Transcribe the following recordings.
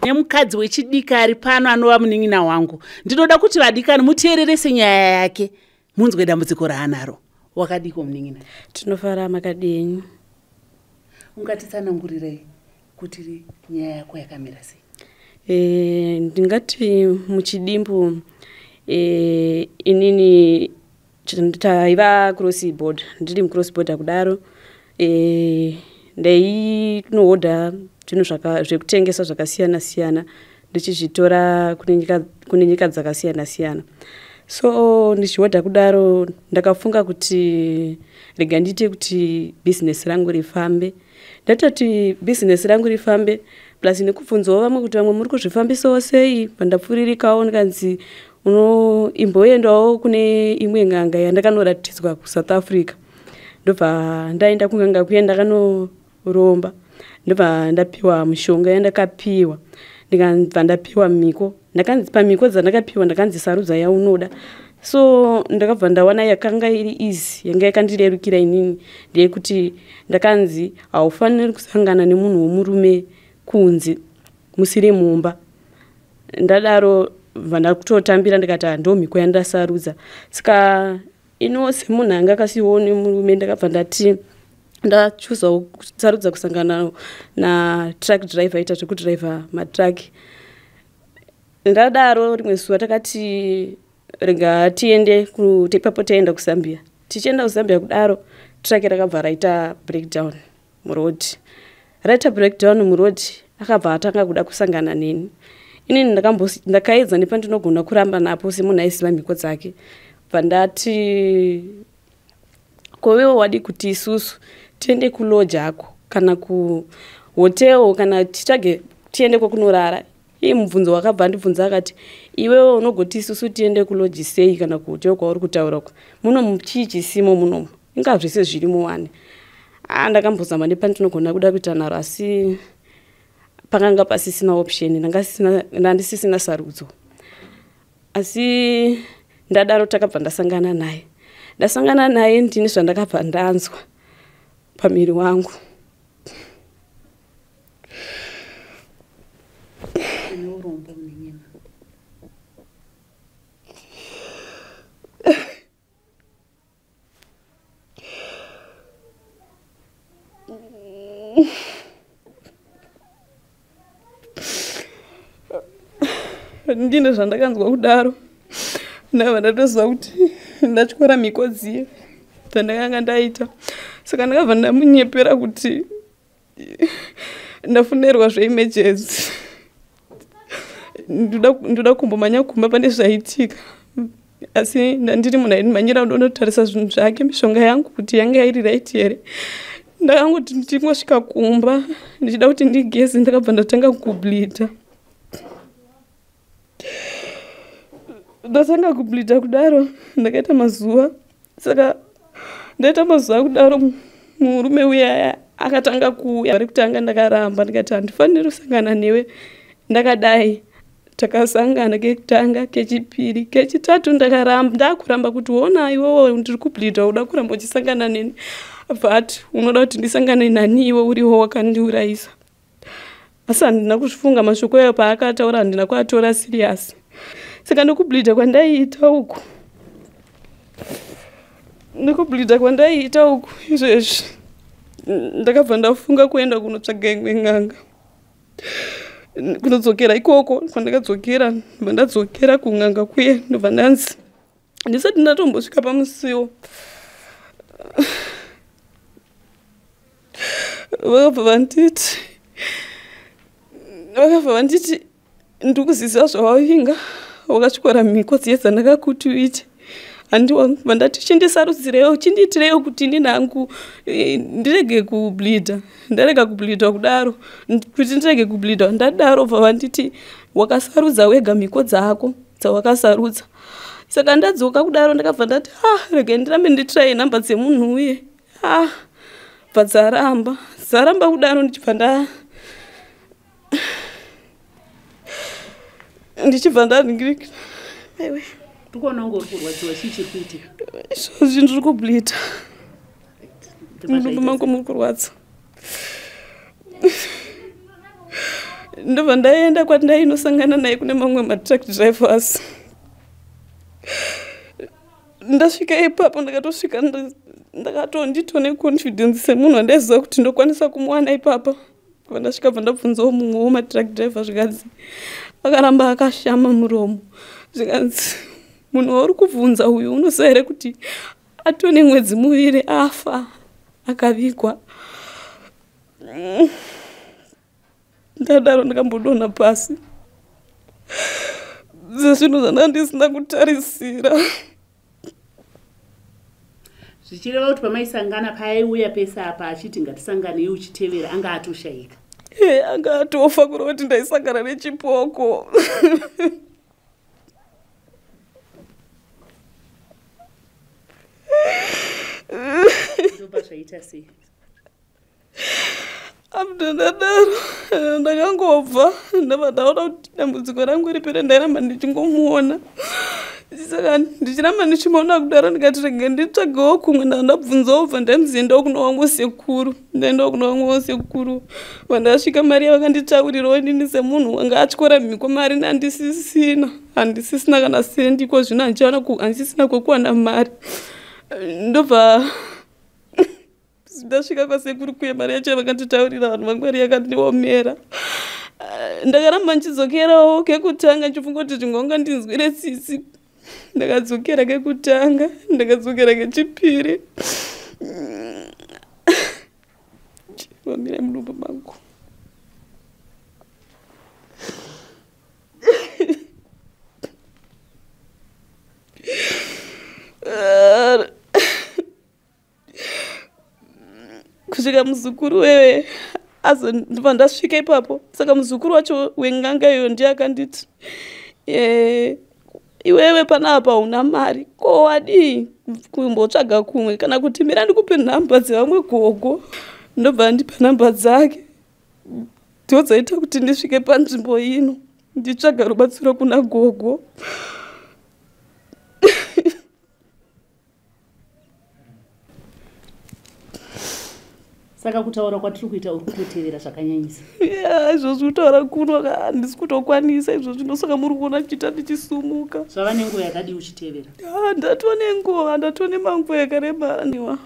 Nemukadzi wechidiki ari pano anova munin'ina wangu, ndinoda kuti vadikani muteererese nyaya yake, munzwe dambudziko raanaro. Wakadiko munin'ina? Tinofara, makadini? Ungatitsanangurirei kuti nyaya yako yakamira sei? Ndingati muchidimbu, inini taiva cross border, ndiri mucross border kudaro, ndainohodha zvinhu zvekutengesa zvakasiyana siyana, ndichizvitora kune nyika dzakasiyana siyana. So ndichihodha kudaro, ndakafunga kuti rega ndiite kuti bhizinesi rangu rifambe. Ndatoti bhizinesi rangu rifambe, plus nekubvunzawo vamwe kuti vamwe muri kuzvifambisawo sei. Pandapfuririkawo, ndikanzi imboendawo kune imwe n'anga yandakanoratidzwa kuSouth Africa. Ndobva ndaenda kun'anga kuya, ndakanoromba, ndobva ndapiwa mishonga yandakapiwa, ndikabva ndapiwa miko. Ndakanzi pamiko dzandakapiwa, ndakanzi sarudza yaunoda. So ndakabva ndawana yakanga iri easy, yanga yakandirerukira inini, ndeyekuti ndakanzi haufaniri kusangana nemunhu womurume kunze musiri mumba. Ndadaro, bva ndakutotambira, ndikati ndo mhiko yandasarudza. Saka ino semunhu anga akasiyiwawo nemurume, ndakabva ndati ndachuzawo kusarudza kusangana natruck driver, aita zvekudhiraivha matruck. Ndadaro, rimwe zuva takati rega tiende ipapo, taenda kuZambia. Tichienda kuZambia kudaro, truck rakabva raita breakdown muroad. Raita breakdown muroad, akabva atanga kuda kusangana neni. Inini ndakaedza nepandinogona kuramba napo semunhu aiziva mhiko dzake. Bva ndati, kowewo wadi kuti isusu tiende kulodge ako kana kuhotel kana titsvage tiende kwekunorara? Iye mubvunzo wakabva andibvunza, akati, iwewe unogoti isusu tiende kulodge sei kana kuhotel kwauri kutaura uko? Muno chii chisimo munomu? Inga zvese zvirimo wani. A, ndakambozama nepandinogona kuda kuita naro, asi pakanga pasisina option, ndandisisina sarudzo. Asi ndadaro, takabva ndasangana naye. Ndasangana naye, ndini zvandakabva ndanzwa pamiri wangu. Ine urombo, munin'ina. Ndine zvandakanzwa kudaro, ndakabva ndatoziva kuti ndatyora mhiko dziye dzandakanga ndaita. Saka ndakabva ndamunyepera kuti ndafonerwa zveemergency, ndoda kumbomhanya kumba, pane zvaitika. Asi ndandiri munhu aimhanyira kudonotarisa zvinhu zvake, mishonga yangu kuti yanga iri right here. Ndakangoti ndingosvika kumba, ndichida kuti ndigeze, ndakabva ndatanga kubleeda. Ndatanga kubleeda kudaro, ndakaita mazuva. Saka ndaita mazuva kudaro, murume uya akatanga kuuya. Rekutanga ndakaramba, ndikati handifaniri kusangana newe ndakadai. Takasangana kekutanga, kechipiri, kechitatu ndakaramba. Ndakuramba kuti ona, iwewo ndiri kubleeda, uda kuramba uchisangana neni? But unoda kuti ndisangane nani iwe uriwo wakandiurayisa? Asi handina kuzvifunga mashoko ayo paakataura, handina kuatora serious. Saka nekubleeda kwandaiita uku, nekubleeda kwandaiita uku izvezvi, ndakabva ndafunga kuenda kunotsvaga imwe n'anga, kunodzokera ikoko kwandakadzokera. Ndobva ndadzokera kun'anga kuye, ndobva ndanzi, ndisati ndatombosvika pamusiwo, vakabva vanditi, ndikuziziva zvavavinga, wakatyora mhiko dziye dzandakakuti uite. Handiwa vandati chindisarudzirewo, chindiitirewo kuti ini nangu ndirege kubleeda. Ndarega kubleeda kudaro, kuti ndirege kubleeda. Ndadaro, bva vanditi wakasarudza wega mhiko dzako dzawakasarudza. Saka ndadzoka kudaro, ndakabva ndati, ah, rege ndirambe nditiraye nhamba dzemunhu uye. Ah, bva dzaramba, dzaramba kudaro, ndichibva nda Ndichibva ndaningirika. Aiwe. Tikuona kunge uri kurwadziwa, chii chiri kuitika? Izvozvi ndiri kubleeda. Mudumbu mangu muri kurwadza. Ndobva ndaenda kwandainosangana naye kune mamwe matruck drivers. Ndasvika ipapo ndakatosvika ndakatondito neconfidence semunhu wandaiziva kuti ndokwanisa kumuwana ipapa. Ndasvika bva ndabvunzawo mumwe wematruck driver, zvikanzi akaramba akashama muromo, zvikanzi munhu wauri kubvunza uyu unoziva here kuti atone mwedzi muviri afa akavigwa. Ndadaro ndakambodonha pasi sezvinhu zvandanga ndisina kutarisira. Zvichireva kuti pamaisangana paaiuya pese apa achiti ngatisanganei uchitevera, anga atoshayika? Anga atofa, kureva kuti ndaisangana nechipoko. Ndobva zvaita sei? After ndadaro ndakangobva ndabva ndaona kuti dambudziko rangu ripere. Ndairamba ndichingomuona, saka ndichiramba ndichimuona kudaro ndikati rege nditsvagewo kumwe. Ndandabvunzawo bva ndanzi kuno vamwe sekuru. Ndaendawo kuno vamwewo sekuru, vandasvika mari yavakanditaurirawo inini semunhu wanga atyora mhiko mari nandisisina, handisisina kana sendi iko zvino, handisisina kwekuwana mari. Ndobva ndasvika kwasekuru kuye, mari yacho vakanditaurira vanhu vangu mari yakandiomera. Ndakaramba ndichidzokerawo kekutanga ndichifunga kuti zvimwe ungandinzwire tsitsi. Ndakadzokera kekutanga, ndakadzokera kechipiri. Vamirai mudumbu mangu. Kusvika muzukuru wewe ndobva ndasvika ipapo. Saka muzukuru wacho weng'anga iyo ndiye akanditi, iwewe panapa una mari, ko wadii kumbotsvaga kumwe, kana kuti mira ndikupe nhamba dzevamwe gogo. Ndobva andipa nhamba dzake, ndodzaita kuti ndisvike panzvimbo ino nditsvaga rubatsiro kuna gogo. Saka kutaura kwatiri kuita uri kutotevera zvakanyanyisa? Ya, izvozvi kutaura kuno handisi kutokwanisa izvozvi, ndosaka muri kuona chiita ndichisumuka. Zvava nenguva yakadii uchitevera? Ndatone nguva, ndatone manguva yakareba niwa.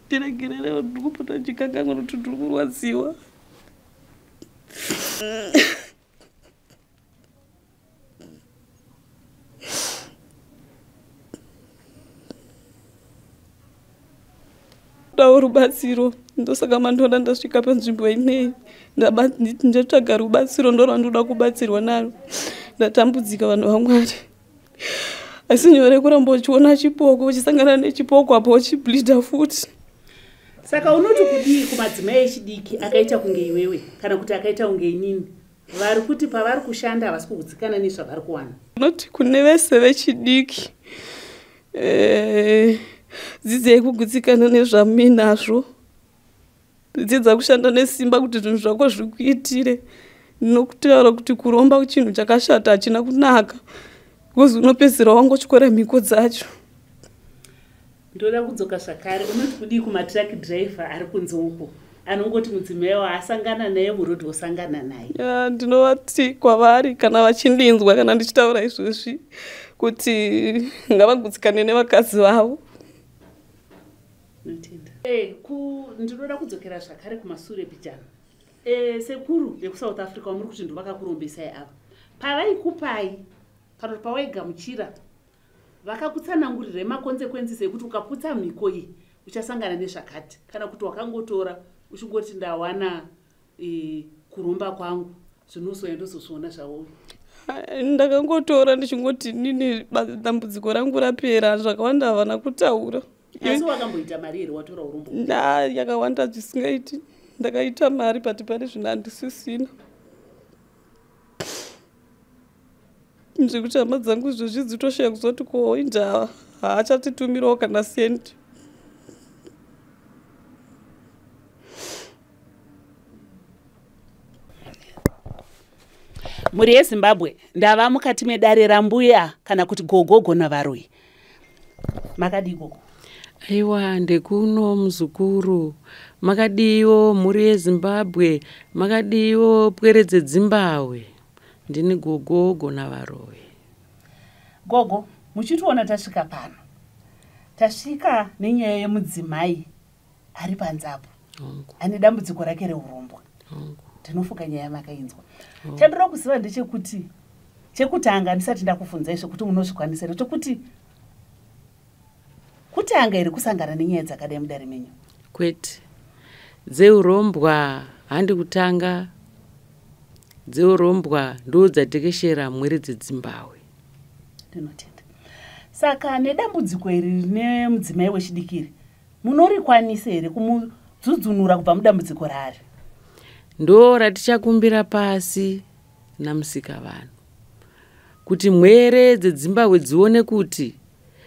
Ndiregererewo, ndiri kupota ndichikanganwa nokuti ndiri kurwadziwa. Dawo rubatsiro, ndosaka mandiona ndasvika panzvimbo ineyi. Ndatsvaga rubatsiro, ndorwandoda kubatsirwa naro. Ndatambudzika vanhu vaMwari. Asi nyore kuramba uchiona chipoko, uchisangana nechipoko apo uchibleeda futi. Saka unoti kudii kumadzimai echidiki akaita kunge iwewe kana kuti akaita kunge inini, vari kuti pavari kushanda havasi kugutsikana nezvavari kuwana? Unoti kune vese vechidiki, dzidzai kugutsikana nezvamuinazvo, dzidza kushanda nesimba kuti zvinhu zvako zvikuitire. Ndinokutaura kuti kuromba chinhu chakashata, hachina kunaka, because unopedzisira wangotyora mhiko dzacho. Ndoda kudzoka zvakare, unoti kudii kumatruck driver ari kunze uko anongoti mudzimai waasangana naye murodhi wosangana naye? Ya, ndinovati kwavari kana vachindinzwa kana ndichitaura izvozvi kuti ngavagutsikane nevakadzi vavo. Notenda. Ndinoda kudzokera zvakare kumasure pijana. Sekuru vekuSouth Africa wamuri kuti ndovakakurombesai ava, pavaikupai kana kuti pawaigamuchira, vakakutsanangurirai maconsequences ekuti ukaputsa mhiko iyi uchasangana nezvakati, kana kuti wakangotora uchingoti ndawana kuromba kwangu, zvinozouya ndozozviona zvauya? Ndakangotora ndichingoti nini dambudziko rangu rapera. Zvakawanda havana kutaura. Asi wakamboita mari here watora urombo? Na, yakawanda zvisingaiti. Ndakaita mari, but pane zvino handisisina, zvekuti hama dzangu izvozvi dzitoshaya kuzoti ko indava haachatitumirawo kana sendi. Mhuri yeZimbabwe, ndava mukati medare rambuya kana kuti gogo Gonavaroi. Makadii gogo? Aiwa, ndekuno muzukuru. Makadiwo mhuri yeZimbabwe? Makadiwo pwere dzeDzimbabwe? Ndini gogo Gonavaroi. Gogo, muchitiona tasvika pano, tasvika nenyaya yemudzimai ari panze apo ane dambudziko rake reurombwa. Ndinofunga nyaya makainzwa. Chandinoda kuziva ndechekuti, chekutanga ndisati ndakubvunzai zvekuti munozvikwanisa here, chokuti kutanga here kusangana nenyaya dzakadai mudare menyu? Kwete, dzeurombwa handi kutanga. Dzeurombwa ndo dzatekeshera mwere dzeDzimbabwe. Ndinotenda. Saka nedambudziko iri rine mudzimai wechidiki iri, munorikwanisa here kumudzudzunura kubva mudambudziko raari? Ndo ratichakumbira pasi namusika vanhu kuti mwere dzeDzimbabwe dzione kuti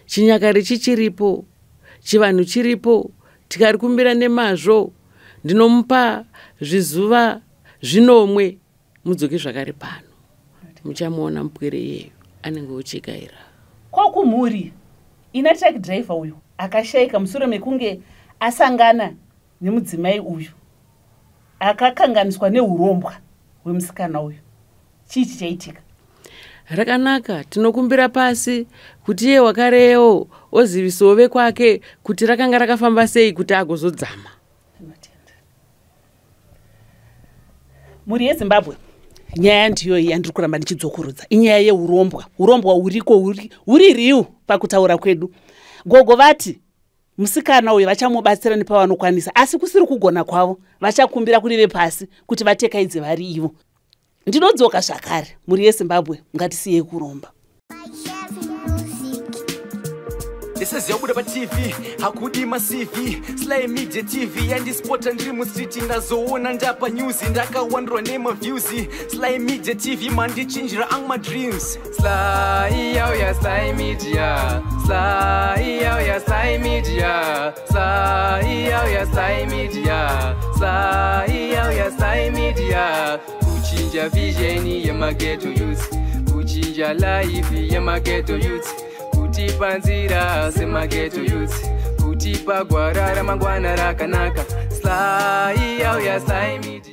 chinyakare chichiripo, chivanhu chiripo. Tikarikumbira nemazvo, ndinomupa zvizuva 7, mudzoke zvakare pano, muchamuona mupwere iyeyo anenge ochekaira. Ko kumhuri ina truck driver uyu akashayika mushure mekunge asangana nemudzimai uyu akakanganiswa neurombwa hwemusikana uyu, chii chichaitika? Rakanaka, tinokumbira pasi kuti iye wakarewo ozivisawo vekwake kuti rakanga rakafamba sei kuti agozodzama. Ndinotenda. Mhuri yeZimbabwe, nyaya ndiyo iyi yandiri kuramba ndichidzokorodza, inyaya yeurombwa. Urombwa huriko, huri real pakutaura kwedu. Gogo vati musikana uyu vachamubatsira nepavanokwanisa, asi kusiri kugona kwavo vachakumbira kune vepasi kuti vatekaidze vari ivo. Ndinodzoka zvakare. Mhuri yeZimbabwe, ngatisiyei kuromba. Ndisiziva kubuda paTV hakudi maCV. Sly Media TV yandispota ndiri mustreet, ndazoona ndapa news, ndakawandirwa nemaviews. Sly Media TV mandichinjira ang madreams. Sly yauya, Sly Media. Sly yauya, Sly Media. Sly yauya, Sly Media. Sly yauya, Sly Media. Kuchinja vision yemaghetto youth, kuchinja life yemaghetto youth, kutipa nzira semaghetto youth, kutipa gwara ramangwana rakanaka. Sly yauya, Sly Media.